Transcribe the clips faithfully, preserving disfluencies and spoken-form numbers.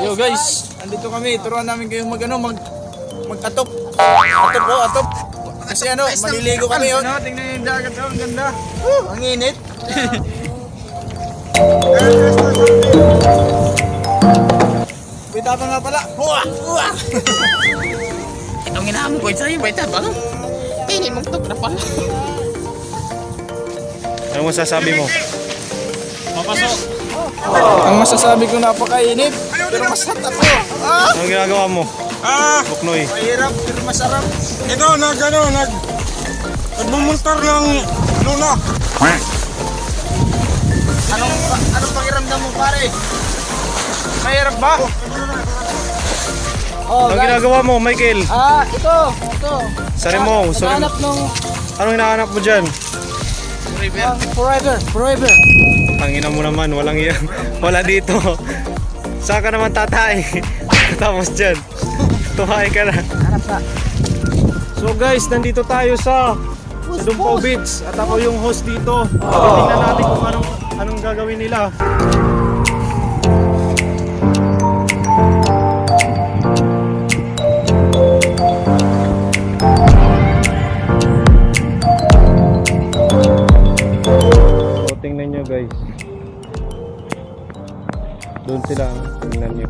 Yo guys, andito kami. Turuan namin kayo mag ano, mag mag-atop. Atop po, atop. Kasi ano, maliligo kami, oh. Ano, tingnan niyo yung dagat, oh, ang ganda. Woo, ang init. Kita pa nga pala. Huwa! Huwa! Itong inaamo ko sa'yo, baita ba? Ini mong tok na pala. Ano masasabi mo? Papaso. Ang masasabi ko, napakainit. Pero masarap ako. Ah! Anong ginagawa mo? Ah! Buknoy. Mahirap, pero masarap. Ito, nag, ano, nag, nagmumuntar ng luna. Anong, anong pakiramdam mo, pare? Mahirap ba? Oh, anong ginagawa mo, Michael? Ah, ito, ito. Sari mo, naghahanap ng, anong hinahanap mo dyan? Forever. Forever, forever. Tangina mo naman, walang yan. Wala dito. Saan ka naman tatay? Tapos dyan. Tumae ka na. Harap ka. So guys, nandito tayo sa, sa Dumpaw Beach. At ako yung host dito. Tingnan natin kung anong, anong gagawin nila. So, tingnan nyo guys. Doon sila, tingnan nyo.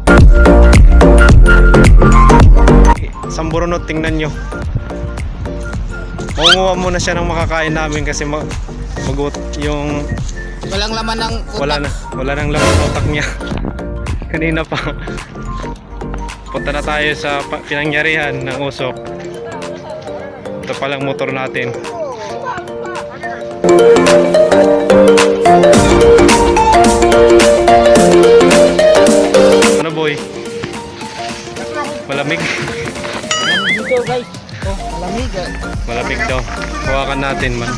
Samburunot, tingnan nyo. Mangunguha muna siya ng makakain namin kasi ma-, magut-, yung walang laman ng utak. Wala na, wala nang laman ng utak niya. Kanina pa. Punta na tayo sa pa-, pinangyarihan ng usok. Ito palang motor natin. Ano, boy? Malamig? Dito, guys. Oh, malamig, ah. Malamig daw. Hawakan natin man.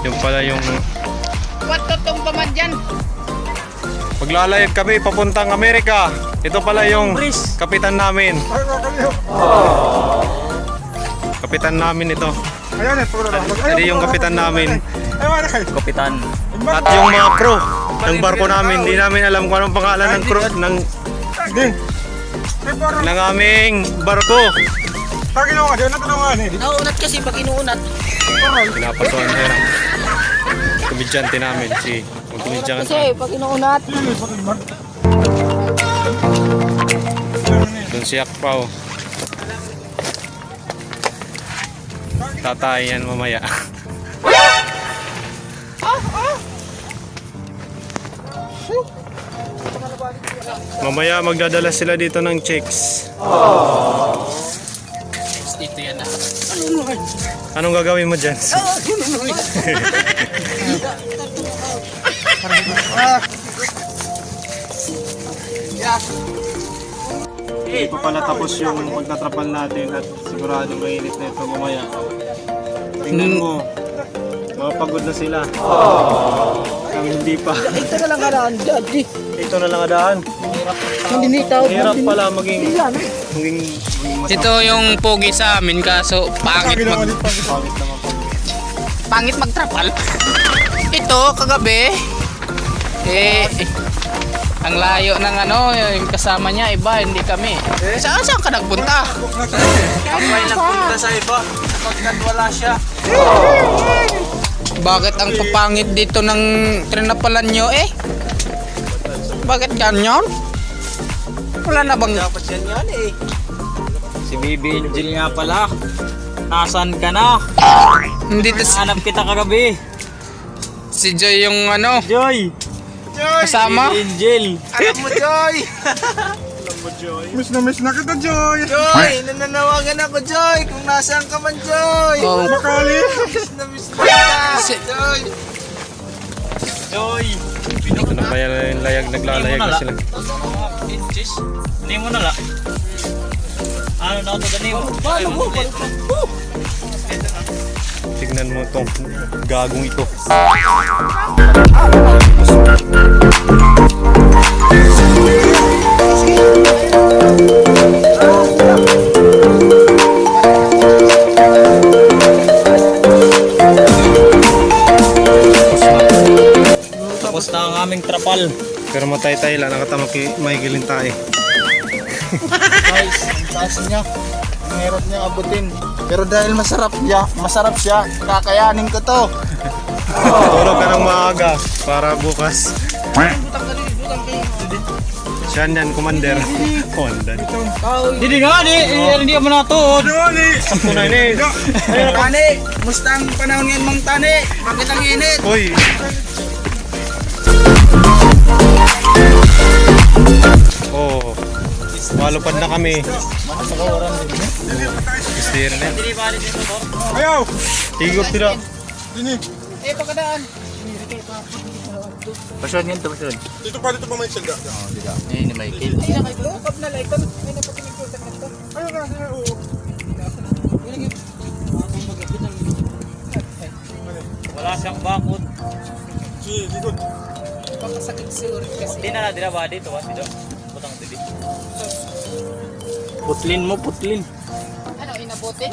Yung pala yung... Patutong pa man dyan. Maglalayag kami papuntang Amerika. Ito pala yung kapitan namin. Kapitan namin ito. Ayan, eh, puro lang. Ito yung kapitan namin. Kapitan. At yung mga crew ng barko namin, hindi namin alam kung anong pangalan ng crew, ng, ng aming barko. Pag inuunat, yun, natulungan, eh. Nauunat kasi pag inuunat. Pinapasuhan na yun. Komedyante namin, si Magkumidyang kasi pag inuunat. Doon si Akpaw. Tatay yan mamaya. Mamaya magdadala sila dito ng chicks. Dito yan, ah. Anong gagawin mo dyan? Ah, ano, ano, ano? Hindi pa pala tapos yung pagtatrapal natin at sigurado mainit na ito mamaya. Tingnan mo, mapagod na sila. Kami hindi pa. Ito na lang karaan, Daddy. Ito na lang adaan. Hirap pala maging, maging, maging mas... Ito yung pogi sa amin, kaso pangit mag-, pangit naman pag... Pangit magtrapal. Ito, kagabi, eh, ang layo ng ano, yung kasama niya, iba, hindi kami. Saan, saan ka nagpunta? Ako ay nagpunta sa iba, pagkat wala siya. Bakit ang papangit dito ng trinapalan niyo, eh? Bakit ganyan? Wala na bang... Dapat yan yan, eh. Si Baby Angel nga pala. Nasaan ka na? Hindi tas... Hanap kita kagabi. Si Joy yung ano? Joy! Joy! Kasama? Baby Angel. Alam mo, Joy! Alam mo, Joy. Miss na miss na kita, Joy! Joy! Nananawagan ako, Joy! Kung nasaan ka man, Joy! Oh. Makali! Miss na miss na kita, Joy! Joy! Ito na pala yung layag, naglalayag na sila. Inches? Hindi mo na la. Ano na ito, gani mo? Tignan mo itong gagong ito. Tapos na ang aming trapal. Pero matay-tay la, nakatama Kay Michael Intae. Guys, ang taas niya. Ang hirap niya abutin. Pero dahil masarap siya, masarap siya, kakayanin ko 'to. Tulog ka ng maaga para bukas. Siya niyan, Commander. Commander. Didi nga, di, di, di mo natuod. Sakto na ini. Tani, musta ang panahon ngayon, Mang Tani? Bakit ang init? Uy. Oh, malupad na kami. Mister, eh. Ayaw! Tigop sila. Dini. Eh, pagkadaan. Pasyon yan to, pasyon. Dito pa, dito pa may salda. Oo, dito. Ayun, ni Michael. Hindi na kayo. Loob na lang. Ito, may napapinigil sa kanto. Ayun na, ayun, oo. Wala siyang bakod. Si, likod. Pakasakit siguro kasi. Di na, di na ba dito, ah, dito? Butang dito. Putlin mo, putlin. Ano, inabutin?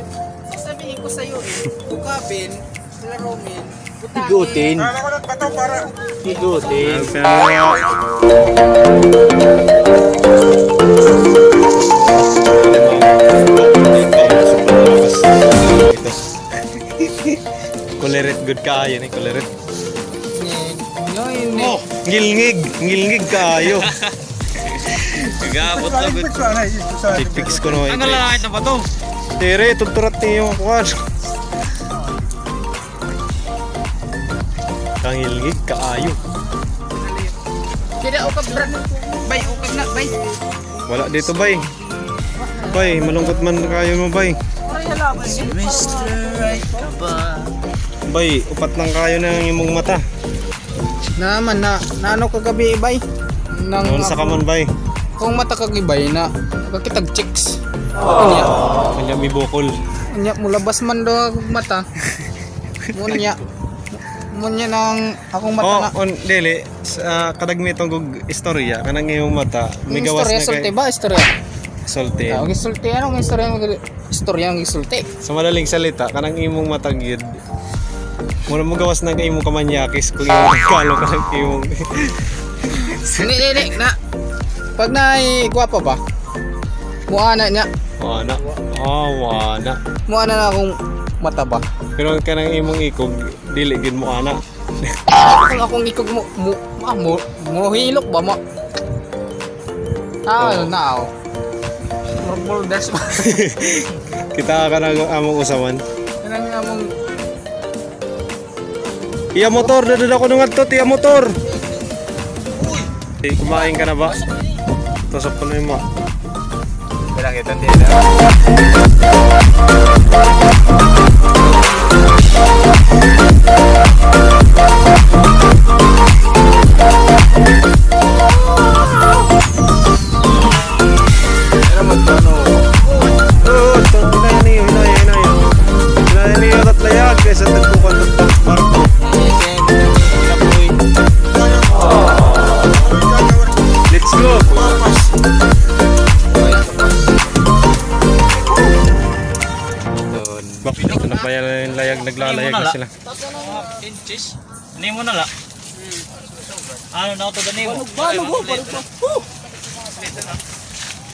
Sasabihin ko sa'yo eh. Tukabin, larumin, butangin. Igutin. Igutin. Kulirit gud kaayo ni, kulirit. Ngil-, ngil-, Oh, ngilngig, ngilngig kaayo. Gabot na gud. Fix ko na. Ang lalangit na ba to? Diri, tuturat niyo, kuwan. Kangilngig kaayo. Dida, ukab, Brad. Bay, ukab na, bay. Wala dito, bay. Bay, malungkot man kaayo mo, bay. Mister Right ka ba? Bay, upat lang kaayo na ang imong mata. Naman na, naano ka gabi, bay? Nang naunsa ka man, bay? Akong mata kag ibay na, nakakitag chicks. Unya. Unya, may bukol. Unya, mulabas man daw akong mata. Munya. Munya nang akong mata na. Oh, on, dili. Sa, kadagmay tong gug istorya, kanang imong mata. May gawas istorya, na kay sulti ba? Istorya. Sulti. Ah, okay, sulti. Anong istorya? Istorya ang isulti. Sa madaling salita, kanang imong mata gyud. Mura mo gawas na kay imong kamanyakis kung imong kalo ka ng imong. Hindi, hindi, hindi. Na, pag naay gwapa ba? Muana niya. Muana. Ah, muana. Muana na akong mata ba? Pero kanang imong ikog, dili gyud muana. Kung akong ikog mo, mo, ah, mo, mohilok ba mo? Ah, ano na ako? Murag boulders ba? Kita ka na among usawan. Kanang among iya motor, dadad ako nung adto, iya motor. Uy! Kumain ka na ba? Tusok ko na yung mga. Bilang kita, hindi na. Pero magkano? Oo, ito, hinayo niyo, hinayo, hinayo. Hinayo niyo, tatlayag, kaysa tagpukan ng barko. Let's go! Bakit? Ano pa yan, layag, naglalayag na sila. Inches? Ano mo na la? Ano na ito, ganun mo? Balog, balog, oh, balog pa. Woo!